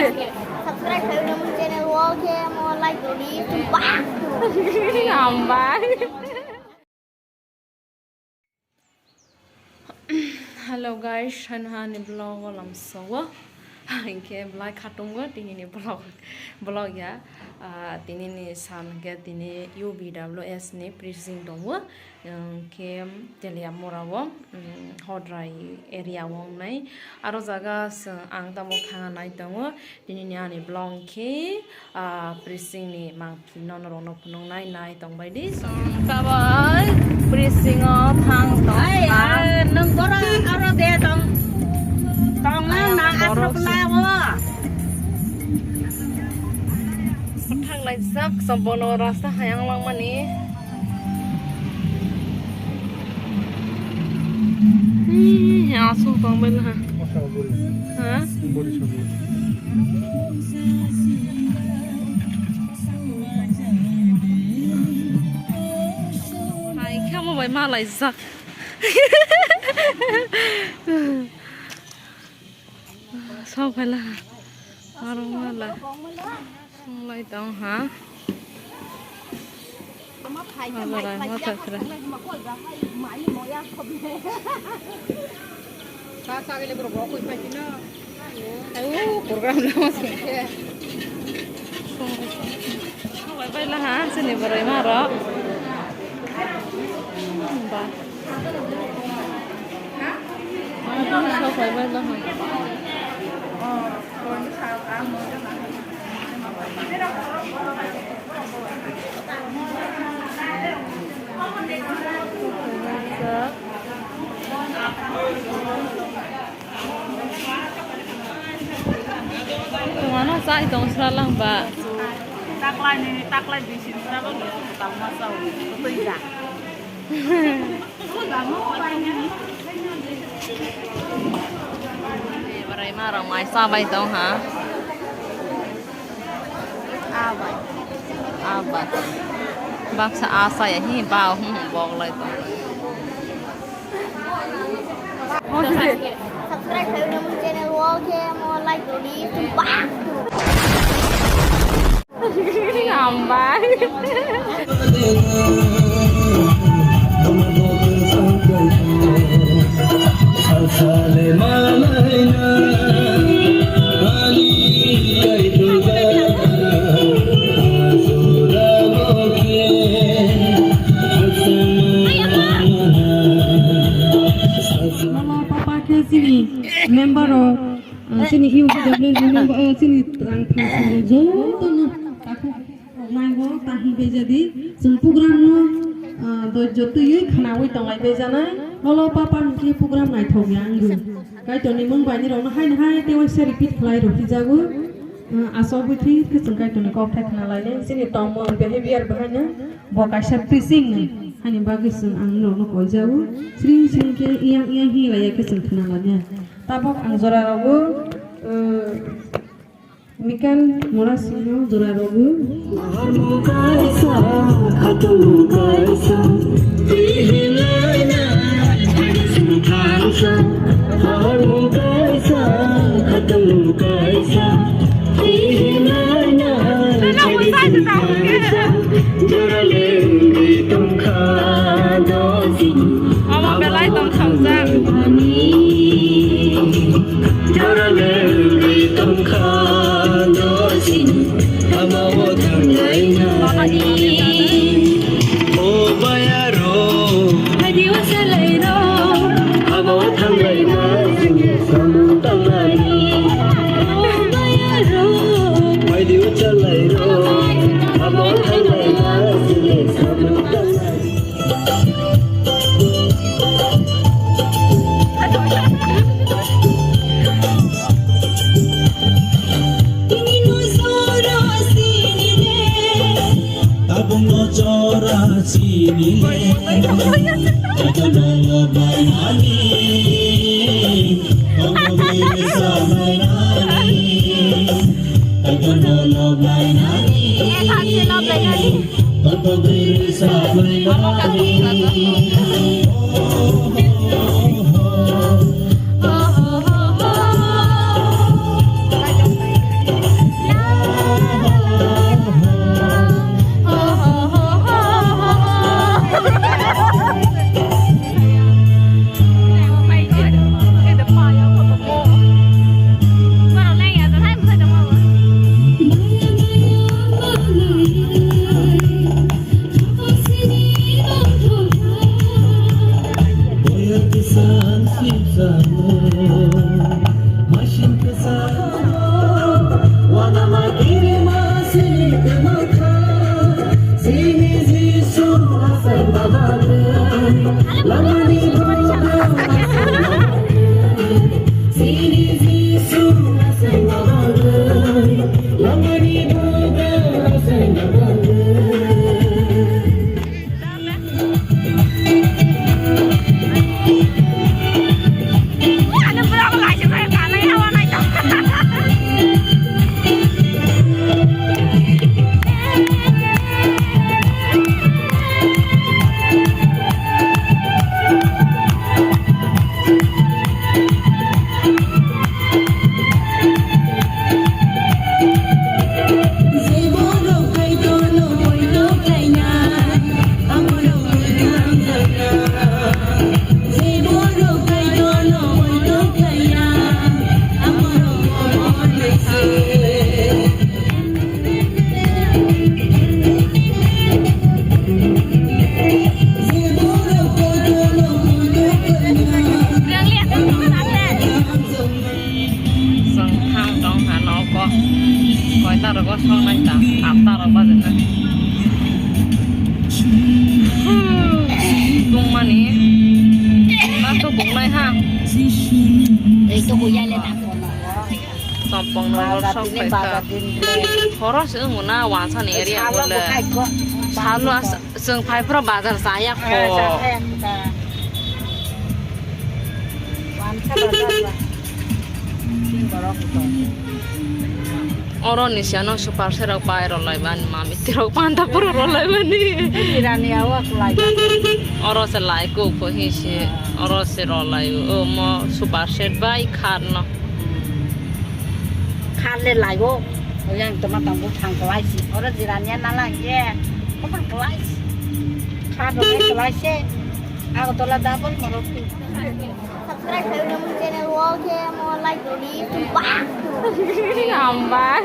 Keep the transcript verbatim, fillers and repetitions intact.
Subscribe khairokni channel o khe mo like rwdi, sumpah. Hambai. Hello guys, hanha ni vlog o lamsao. Hinkhe belai khatungo tinini vlog, vlog ya. Ah, tinini san hinkhe tini U B W S ni preaching tongo. Hinkhe Teliamura o, um, Hodrai area o wngnai. Aro jaga chwng ang tamo thangna nai tongo. Tinini ani vlog khe, ah, preaching ni mangphi no norok no phunuk nai nai tong bai di. Kabai preaching o thang tong. Ai, ah, nang bora aro de tong. Tong nang na asrok lawo. Thang lai sak sambono rasta hayang langmani. Ih, aswk tong bai laha. Masa buri. Ha? Buri sabu. Hai, khe omo bai malaijak. Sok phaila ha. Aro mala. Songlai tong ha. Abo rai ma thakra. Sa sa gele bro bro koi pai tino. Ayo program na mas ke. Songlai tong. Bai bai la ha sini borai ma ro. Ba. Mano sai tong sra lang ba. Taklai ni, taklai bisi ni sra ba, tang ma sao, tui ja. Ebarai ma rok mai cha bai tong ha. Abai. Abai. Baksa asa ya hi ba hum hum bok lai tong. Subscribe khayo namun channel o khe mo like rwdi sumpah. Hambai. Mama, papa khe chini member rok. Ah, chini U B W ni member, ah, chini rang thang thang jotono takhuk rok naibo tahi bejadi. Chwng program no, ah, doijjo twiwi khwnawi tonglai bejanai. Olo papa hinkhe program naithok ya wngwi. Kaitorni mung bai nirokno haino hai tei waisa repeat khlai rw phijago. Ah, aswk bwthwi khe chwng Kaitorni kok thai khna lainai. Chini tongmung behavior bahaino bo kaisa preaching ni. Haini bagwi chwng ang nirokno koijago. Sring sring khe iyang iyang hinlaiya khe chwng khna lainai. Tabuk ang jora rogo, eh, Michael Murasingno jora rogo. Omo belai tongthokjak. Tabukno chora sinile, jotono lobainani, tongo bini sabainani, jotono lobainani. Koita rogo songnai ta, atta rok bajana. Tungmani, ma to bungnai ha. Ei to buya le ta. Chompong no lor sok pai ta. Horo se wngna wansa ni area bole. Salo as-, Chwng phai phuru bazar chaya kho. Oro ni siya no super se rok pai rw lai bani, mami te rok panda phuru rw lai bani. Jirani awa kulai. Oro se lai kok kho hi se. Oro se rw lai o mo super set bai khar no. Khar le lai o. Oyang toma tang bu thang kulai si. Oro jirani na lai ye. Ko thang kulai si. Khar rw lai kulai se. Agartala double morok. Subscribe khayo na mun channel o khe mo like rw di. Tumba. Hambai.